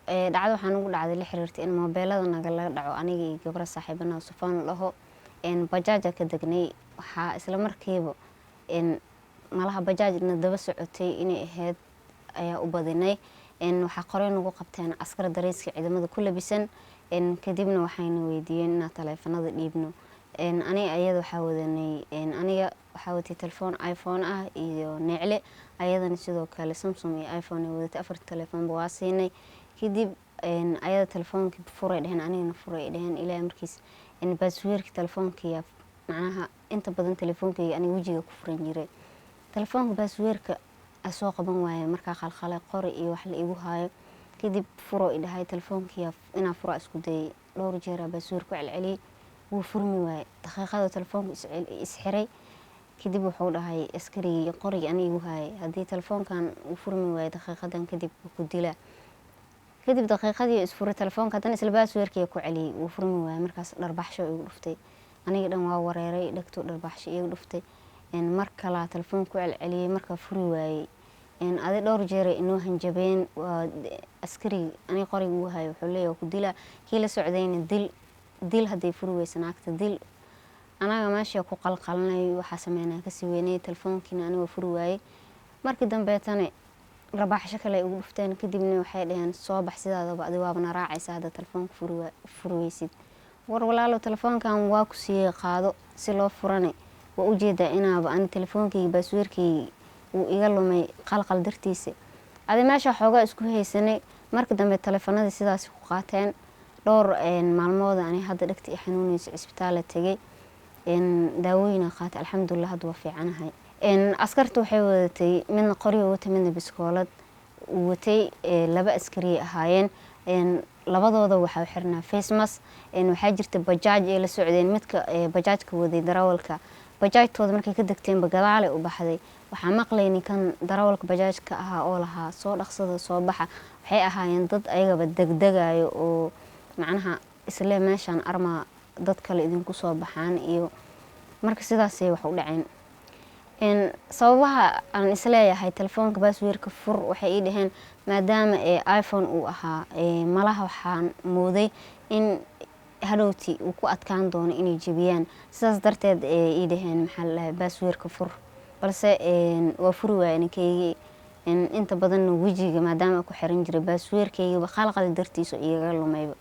Dhacdo waxaa nagu dhacday la xiriirtay in moobeelada nagala dhaco, aniga iyo gabra saaxiibana Sufaan la dhaho. Bajaaja ka degnay, waxaa isla markiiba malaha bajaajna daba socotay inay ahayd ayaa u badinay. Waxaa qorey nagu qabteen askar dareyska ciidamada ku labisan. Kadibna waxayna weydiiyeen inaan taleefanada dhiibno. Aniga ayada waxaa wadanay, aniga waxaa watay telefoon iPhone ah iyo neecle, ayadana sidoo kale Samsung iyo iPhone ay wadatay. Afarta telefoonba waa siinay. Kadib ayada telefoonkii furay dheheen, anigana furay dheheen. Ilaahay markiis passwordka telefoonkiya, macnaha inta badan telefoonkayga aniga wejiga ku furan jiray, telefoonka passwordka soo qaban waaye. Markaa qalqalay, qori iyo wax la igu haayo. Kadib furo idhahay telefoonkiya, inaa fura isku dayay dhowr jeera, password ku celceliyey, wuu furmi waaye. Daqiiqada telefoonka isxiray. Kadib wuxuu dhahay askarigii qorigii aniga igu haayay, haddii telefoonkan uu furmi waayo daqiiqadan kadib, wuu ku dilaa. Kadib daqiiqadii isfuray telefoonka, haddana isla passwordkii ku celiyey, wuu furmi waayey. Markaas dharbaxsho igu dhuftay, aniga dhan waa wareeray, dhegtuu dharbaxsho igu dhuftay. Mar kalaa telefoon ku celceliyey, markaa furi waayey. Adi dhowr jeer inoo hanjabeen. Waa askarigi aniga qoriga ugu hayo, wuxuu leeyahay waa ku dilaa, kii la socdayna dil, dil, hadday furi weysa naagta dil. Anaga meesha ku qalqalanay, waxaa sameynaa kasii weynay. Telefoonkiina aniga furi waayey. Markii dambeetana rabaaxsho kale ay ugu dhufteen. Kadibna waxay dhaheen, soo bax sidaadaba, adi waabana raacaysa hadda telefoonka furi weysid. War walaalo, telefoonkan waa ku siiyey, qaado, si loo furane waa ujeedaa inaaba ani telefoonkeyga passwordkeyga uu iga lumay qalqal dartiisa. Adi meesha xoogaa isku haysanay. Marka dambe telefoonadii sidaas ku qaateen. Dhowr maalmood ani hadda dhegta i xanuunayso, cisbitaala tegay, daawooyina qaatay, alxamdulilah hadda waa fiicanahay. Askarta waxay wadatay, midna qoryo watay, midna biskoolad watay. Laba askariyay ahaayeen, labadooda waxaa xirnaa face mask. Waxaa jirta bajaaj ay la socdeen. Midka bajaajka waday, darawalka bajaajtooda, markay ka degteenba gadaalay u baxday. Waxaa maqlayni kan darawalka bajaajka ahaa oo lahaa, soo dhaqsada, soo baxa. Waxay ahaayeen dad ayagaba degdegayo oo macnaha isle meeshaan armaa dad kale idinku soo baxaan iyo marka sidaasay wax u dhaceen. Sababaha aan isleeyahay telefoonka passwordka fur, waxay ii dhaheen maadaama ee iPhone uu ahaa, malaha waxaan mooday in hadhowti uu ku adkaan doono inay jebiyaan, sidaas darteed ii dhaheen, maxaa la dhahay, passwordka fur. Balse waa furi waaya ninkaygii. Inta badanna wejiga maadaama ku xiran jiray, passwordkaygaba qalqal dartiisa igaga lumayba.